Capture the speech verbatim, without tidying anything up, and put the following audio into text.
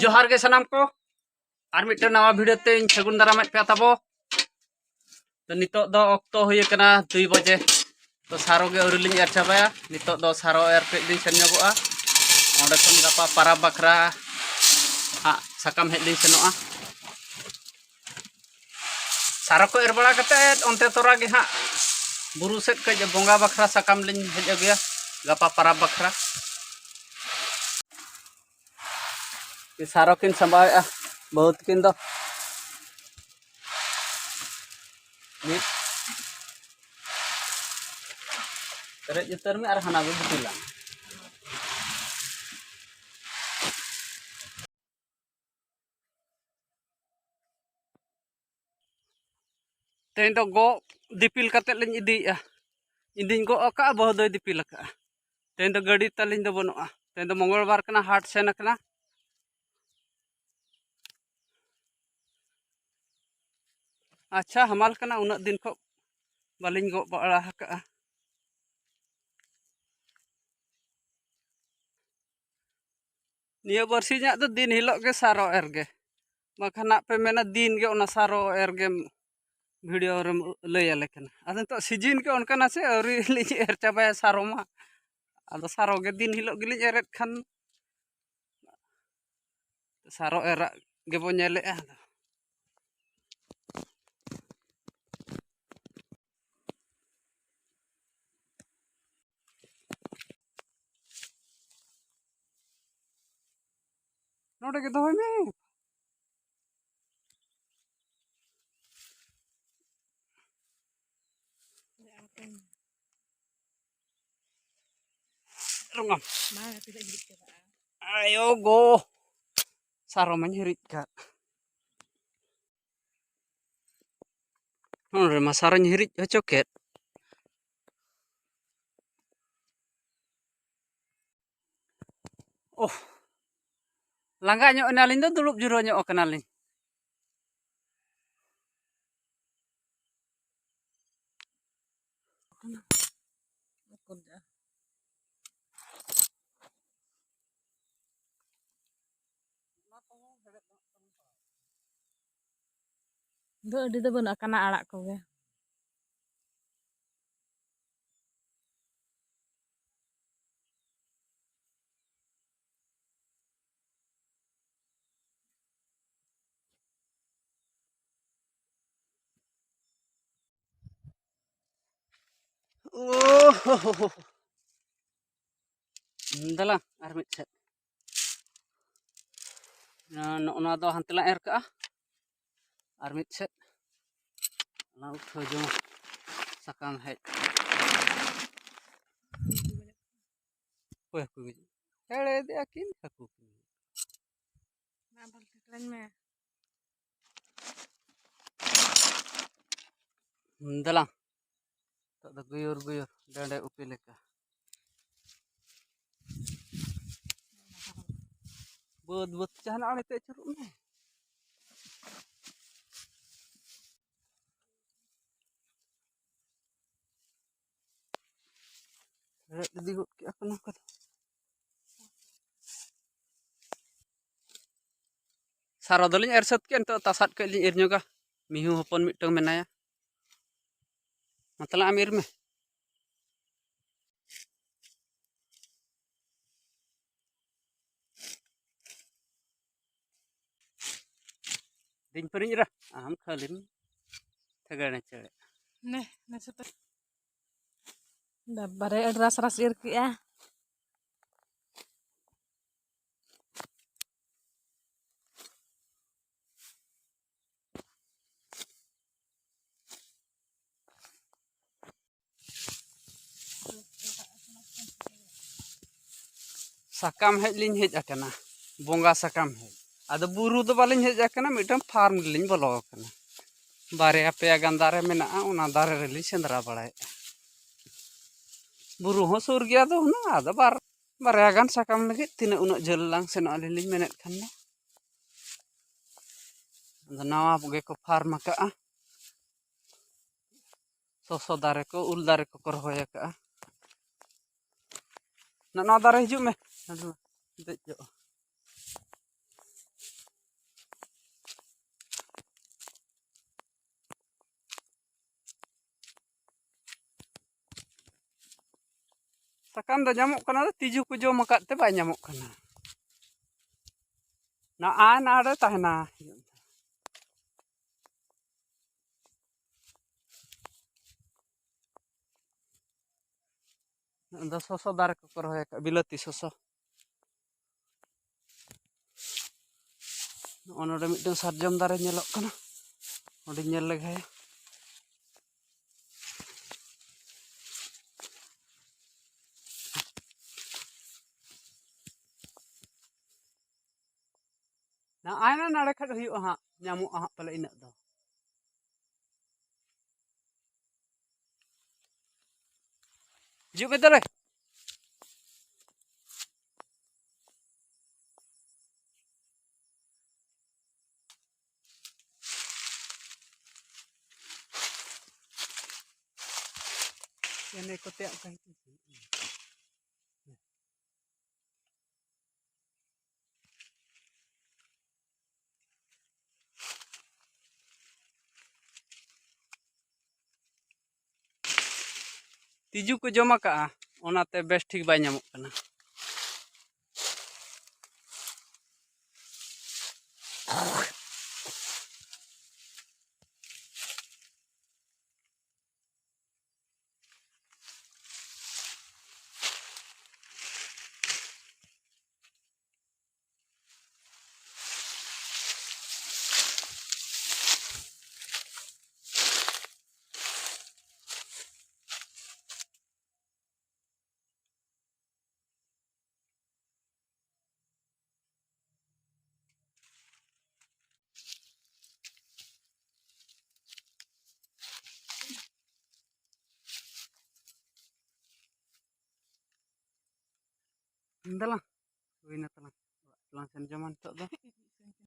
ᱡᱚᱦᱟᱨ ᱜᱮ ᱥᱟᱱᱟᱢ ᱠᱚ, ᱟᱨ ᱢᱤᱫᱴᱮᱱ ᱱᱟᱣᱟ ᱵᱷᱤᱰᱤᱭᱳ ᱛᱮᱧ ᱥᱟᱹᱜᱩᱱ ᱫᱟᱨᱟᱢᱮᱫ ᱯᱮᱭᱟ ᱛᱟᱵᱚ᱾ ᱛᱚ, ᱱᱤᱛᱚᱜ ᱫᱚ ᱚᱠᱛᱚ ᱦᱩᱭ ᱟᱠᱟᱱᱟ ᱫᱩᱭ ᱵᱟᱡᱮ᱾ ᱛᱚ, ᱥᱟᱨᱚ ᱜᱮ ᱟᱹᱣᱨᱤ ᱞᱤᱧ ᱮᱨ ᱪᱟᱵᱟᱭᱟ᱾ ᱱᱤᱛᱚᱜ ᱫᱚ ᱥᱟᱨᱚ ᱮᱨ ᱠᱟᱹᱡ ᱞᱤᱧ ᱥᱮᱱ ᱧᱚᱜᱚᱜᱼᱟ᱾ ᱚᱸᱰᱮ ᱠᱷᱚᱱ ᱜᱟᱯᱟ ᱯᱟᱨᱟᱵᱽ ᱵᱟᱠᱷᱨᱟ ᱦᱟᱸᱜ ᱥᱟᱠᱟᱢ ᱦᱮᱡ ᱞᱤᱧ ᱥᱮᱱᱚᱜᱼᱟ᱾ ᱥᱟᱨᱚ ᱠᱚ ᱮᱨ ᱵᱟᱲᱟ ᱠᱟᱛᱮᱫ ᱚᱱᱛᱮ ᱛᱚᱨᱟ ᱜᱮ ᱦᱟᱸᱜ ᱵᱩᱨᱩ ᱥᱮᱫ ᱠᱟᱹᱡ ᱵᱚᱸᱜᱟ ᱵᱟᱠᱷᱨᱟ ᱥᱟᱠᱟᱢ ᱞᱤᱧ ᱦᱮᱡ ᱟᱹᱜᱩᱭᱟ ᱜᱟᱯᱟ ᱯᱟᱨᱟᱵᱽ ᱵᱟᱠᱷᱨᱟ᱾ ᱥᱟᱨᱚ ᱠᱤᱱ ᱥᱟᱢᱵᱟᱣᱮᱫᱼᱟ ᱵᱟᱹᱦᱩ ᱛᱟᱹᱠᱤᱱ ᱫᱚ᱾ ᱢᱤᱫ ᱯᱮᱨᱮᱡ ᱩᱛᱟᱹᱨ ᱢᱮ ᱟᱨ ᱦᱟᱱᱟ ᱫᱚ ᱫᱤᱯᱤᱞᱟᱢ᱾ ᱛᱮᱦᱮᱧ ᱫᱚ ᱜᱚᱜ ᱫᱤᱯᱤᱞ ᱠᱟᱛᱮᱫ ᱞᱤᱧ ᱤᱫᱤᱭᱮᱫᱼᱟ᱾ ᱤᱧ ᱫᱩᱧ ᱜᱚᱜ ᱟᱠᱟᱫᱼᱟ, ᱵᱟᱹᱦᱩ ᱫᱚᱭ ᱫᱤᱯᱤᱞ ᱟᱠᱟᱫᱼᱟ᱾ ᱛᱮᱦᱮᱧ ᱫᱚ ᱜᱟᱹᱰᱤ ᱛᱟᱹᱞᱤᱧ ᱫᱚ ᱵᱟᱹᱱᱩᱜᱼᱟ᱾ ᱛᱮᱦᱮᱧ ᱫᱚ ᱢᱚᱝᱜᱚᱞ ᱵᱟᱨ ᱠᱟᱱᱟ, ᱦᱟᱴ ᱥᱮᱱ ᱟᱠᱟᱱᱟ᱾ ᱟᱪᱪᱷᱟ, ᱦᱟᱢᱟᱞ ᱠᱟᱱᱟ, ᱩᱱᱟᱹᱜ ᱫᱤᱱ ᱠᱷᱚᱱ ᱵᱟᱹᱞᱤᱧ ᱜᱚᱜ ᱵᱟᱲᱟ ᱟᱠᱟᱫᱼᱟ᱾ ᱱᱤᱭᱟᱹ ᱵᱟᱨᱥᱤᱧᱟᱜ ᱫᱚ ᱫᱤᱱ ᱦᱤᱞᱳᱜ ᱜᱮ ᱥᱟᱨᱚ ᱮᱨ ᱜᱮ, ᱵᱟᱝᱠᱷᱟᱱ ᱦᱟᱸᱜ ᱯᱮ ᱢᱮᱱᱟ ᱫᱤᱱ ᱜᱮ ᱚᱱᱟ ᱥᱟᱨᱚ ᱮᱨ ᱜᱮᱢ ᱵᱷᱤᱰᱤᱭᱳ ᱨᱮᱢ ᱞᱟᱹᱭ ᱟᱞᱮ ᱠᱟᱱᱟ᱾ ᱟᱫᱚ ᱱᱤᱛᱚᱜ ᱥᱤᱡᱤᱱ ᱜᱮ ᱚᱱᱠᱟᱱᱟ ᱥᱮ, ᱟᱹᱣᱨᱤ ᱞᱤᱧ ᱮᱨ ᱪᱟᱵᱟᱭᱟ ᱥᱟᱨᱚ ᱢᱟ᱾ ᱟᱫᱚ ᱥᱟᱨᱚ ᱜᱮ ᱫᱤᱱ ᱦᱤᱞᱳᱜ ᱜᱮᱞᱤᱧ ᱮᱨᱮᱫ ᱠᱷᱟᱱ, ᱥᱟᱨᱚ ᱮᱨᱟᱜ ᱜᱮᱵᱚ ᱧᱮᱞᱮᱜᱼᱟ᱾ ᱱᱚᱰᱮ ᱜᱮ ᱫᱚᱦᱚᱭ ᱢᱮ᱾ ᱨᱚᱝᱜᱟᱢ᱾ ᱢᱟ, ᱛᱤᱱᱟᱹᱜ ᱦᱤᱨᱤᱡ ᱪᱟᱵᱟᱜᱼᱟ᱾ ᱟᱭᱳ ᱜᱳ, ᱥᱟᱨᱚ ᱢᱟᱧ ᱦᱤᱨᱤᱡ ᱠᱟᱫ᱾ ᱱᱚᱰᱮ ᱢᱟ ᱥᱟᱨᱚᱧ ᱦᱤᱨᱤᱡ ᱦᱚᱪᱚ ᱠᱮᱫ᱾ ᱳᱦ, ᱞᱟᱸᱜᱟ ᱧᱚᱜ ᱮᱱᱟᱞᱤᱧ ᱫᱚ, ᱫᱩᱲᱩᱵ ᱡᱤᱨᱟᱹᱣ ᱧᱚᱜ ᱠᱟᱱᱟᱞᱤᱧ᱾ ᱫᱚ ᱟᱹᱰᱤ ᱫᱚ ᱵᱟᱹᱱᱩᱜ ᱟᱠᱟᱱᱟ, ᱟᱲᱟᱜ ᱠᱚᱜᱮ᱾ ᱳᱦᱳ᱾ ᱫᱮᱞᱟ ᱟᱨ ᱢᱤᱫ ᱥᱮᱫ᱾ ᱱᱚᱜᱼᱚ ᱱᱚᱣᱟ ᱫᱚ ᱦᱟᱱᱛᱮ ᱞᱟᱝ ᱮᱨ ᱠᱟᱜᱼᱟ, ᱟᱨ ᱢᱤᱫ ᱥᱮᱫ ᱚᱱᱟ ᱩᱴᱷᱟᱹᱣ ᱡᱚᱝ ᱥᱟᱠᱟᱢ ᱦᱮᱡ᱾ ᱚᱠᱚᱭ ᱦᱟᱹᱠᱩ ᱜᱮ ᱦᱮᱲᱮᱫᱮᱜᱼᱟ ᱠᱤᱱ ᱦᱟᱹᱠᱩ ᱠᱤᱱ᱾ ᱢᱟ ᱵᱟᱹᱞᱛᱤ ᱠᱷᱟᱹᱲᱟᱹᱧ ᱢᱮ᱾ ᱫᱮᱞᱟ᱾ ᱱᱤᱛᱚᱜ ᱫᱚ ᱜᱩᱭᱩᱨ ᱜᱩᱭᱩᱨ ᱰᱟᱸᱰᱮ ᱩᱯᱤ ᱞᱮᱠᱟ᱾ ᱵᱟᱹᱫᱽ ᱵᱟᱹᱫᱽ ᱡᱟᱦᱟᱱᱟᱜ ᱟᱲᱮ ᱛᱮ ᱟᱹᱪᱩᱨᱚᱜ ᱢᱮ᱾ ᱦᱮᱲᱦᱮᱫ ᱤᱫᱤ ᱜᱚᱫ ᱠᱮᱜᱼᱟ ᱠᱚ ᱱᱚᱝᱠᱟ ᱫᱚ᱾ ᱥᱟᱨᱟ ᱫᱚᱞᱤᱧ ᱮᱨ ᱥᱟᱹᱛ ᱠᱮᱜᱼᱟ, ᱱᱤᱛᱚᱜ ᱛᱟᱥᱟᱫ ᱠᱟᱹᱡ ᱞᱤᱧ ᱮᱨ ᱧᱚᱜᱟ᱾ ᱢᱤᱦᱩ ᱦᱚᱯᱚᱱ ᱢᱤᱫᱴᱟᱝ ᱢᱮᱱᱟᱭᱟ᱾ ᱢᱟ ᱛᱟᱦᱞᱮ ᱟᱢ ᱮᱨ ᱢᱮ᱾ ᱫᱤᱧ ᱯᱟᱹᱨᱤᱧ ᱮᱨᱟ, ᱟᱢ ᱠᱷᱟᱹᱞᱤᱢ ᱛᱷᱮᱜᱮᱲᱮ ᱪᱮᱲᱮ᱾ ᱱᱮ, ᱱᱮ ᱥᱮᱛᱟ᱾ ᱵᱟᱵᱟᱨᱮ, ᱟᱹᱰᱤ ᱨᱟᱥ ᱨᱟᱥ ᱮᱨ ᱠᱮᱜᱼᱟ᱾ ᱥᱟᱠᱟᱢ ᱦᱮᱡ ᱞᱤᱧ ᱦᱮᱡ ᱟᱠᱟᱱᱟ, ᱵᱚᱸᱜᱟ ᱥᱟᱠᱟᱢ ᱦᱮᱡ᱾ ᱟᱫᱚ ᱵᱩᱨᱩ ᱫᱚ ᱵᱟᱹᱞᱤᱧ ᱦᱮᱡ ᱟᱠᱟᱱᱟ, ᱢᱤᱫᱴᱟᱝ ᱯᱷᱟᱨᱢ ᱨᱮᱞᱤᱧ ᱵᱚᱞᱚ ᱟᱠᱟᱱᱟ᱾ ᱵᱟᱨᱭᱟ ᱯᱮᱭᱟ ᱜᱟᱱ ᱫᱟᱨᱮ ᱢᱮᱱᱟᱜᱼᱟ, ᱚᱱᱟ ᱫᱟᱨᱮ ᱨᱮᱞᱤᱧ ᱥᱮᱸᱫᱽᱨᱟ ᱵᱟᱲᱟᱭᱮᱫᱼᱟ᱾ ᱵᱩᱨᱩ ᱦᱚᱸ ᱥᱩᱨ ᱜᱮᱭᱟ ᱫᱚ ᱦᱩᱱᱟᱹᱝ, ᱟᱫᱚ ᱵᱟᱨ-, ᱵᱟᱨᱭᱟ ᱜᱟᱱ ᱥᱟᱠᱟᱢ ᱞᱟᱹᱜᱤᱫ ᱛᱤᱱᱟᱹᱜ ᱩᱱᱟᱹᱜ ᱡᱷᱟᱹᱞ ᱞᱟᱝ ᱥᱮᱱᱚᱜᱼᱟ ᱟᱹᱞᱤᱧ ᱞᱤᱧ ᱢᱮᱱᱮᱫ ᱠᱷᱟᱱ ᱫᱚ᱾ ᱟᱫᱚ ᱱᱟᱣᱟ ᱜᱮᱠᱚ ᱯᱷᱟᱨᱢ ᱟᱠᱟᱜᱼᱟ᱾ ᱥᱚᱥᱚ ᱫᱟᱨᱮ ᱠᱚ, ᱩᱞ ᱫᱟᱨᱮ ᱠᱚᱠᱚ ᱨᱚᱦᱚᱭ ᱟᱠᱟᱜᱼᱟ᱾ ᱱᱚᱜᱼᱚ ᱱᱚᱣᱟ ᱫᱟᱨᱮ ᱦᱤᱡᱩᱜ ᱢᱮ, ᱫᱮᱡᱚᱜ᱾ ᱥᱟᱠᱟᱢ ᱫᱚ ᱧᱟᱢᱚᱜ ᱠᱟᱱᱟ, ᱛᱤᱡᱩ ᱠᱚ ᱡᱚᱢ ᱟᱠᱟᱫ ᱛᱮ ᱵᱟᱭ ᱧᱟᱢᱚᱜ ᱠᱟᱱᱟ᱾ ᱱᱚᱜᱼᱚᱭ ᱱᱚᱰᱮ ᱛᱟᱦᱮᱱᱟ᱾ ᱱᱚᱣᱟ ᱫᱚ ᱥᱚᱥᱚ ᱫᱟᱨᱮ ᱠᱚᱠᱚ ᱨᱚᱦᱚᱭ ᱟᱠᱟᱫ, ᱵᱤᱞᱟᱹᱛᱤ ᱥᱚᱥᱚ᱾ ᱱᱚᱜᱼᱚ ᱱᱚᱰᱮ ᱢᱤᱫᱴᱮᱱ ᱥᱟᱨᱡᱚᱢ ᱫᱟᱨᱮ ᱧᱮᱞᱚᱜ ᱠᱟᱱᱟ, ᱚᱸᱰᱮᱧ ᱧᱮᱞ ᱞᱮᱜᱟᱭᱟ᱾ ᱱᱚᱜᱼᱚᱭ ᱱᱟ ᱱᱚᱰᱮ ᱠᱷᱟᱱ ᱦᱩᱭᱩᱜᱼᱟ ᱦᱟᱸᱜ, ᱧᱟᱢᱚᱜᱼᱟ ᱦᱟᱸᱜ ᱯᱟᱞᱮ ᱤᱱᱟᱹᱜ ᱫᱚ᱾ ᱦᱤᱡᱩᱜ ᱢᱮ ᱛᱟᱦᱞᱮ᱾ ᱮᱱᱮ ᱠᱚᱛᱮ ᱚᱠᱟ ᱦᱤᱡᱩᱜ᱾ ᱛᱤᱡᱩ ᱠᱚ ᱡᱚᱢ ᱟᱠᱟᱜᱼᱟ, ᱚᱱᱟᱛᱮ ᱵᱮᱥ ᱴᱷᱤᱠ ᱵᱟᱭ ᱧᱟᱢᱚᱜ ᱠᱟᱱᱟ᱾ ᱫᱮᱞᱟ, ᱦᱩᱭᱱᱟ ᱛᱟᱞᱟᱝ, ᱚᱲᱟᱜ ᱛᱮᱞᱟᱝ ᱥᱮᱱ ᱡᱚᱢᱟ ᱱᱤᱛᱚᱜ ᱫᱚ᱾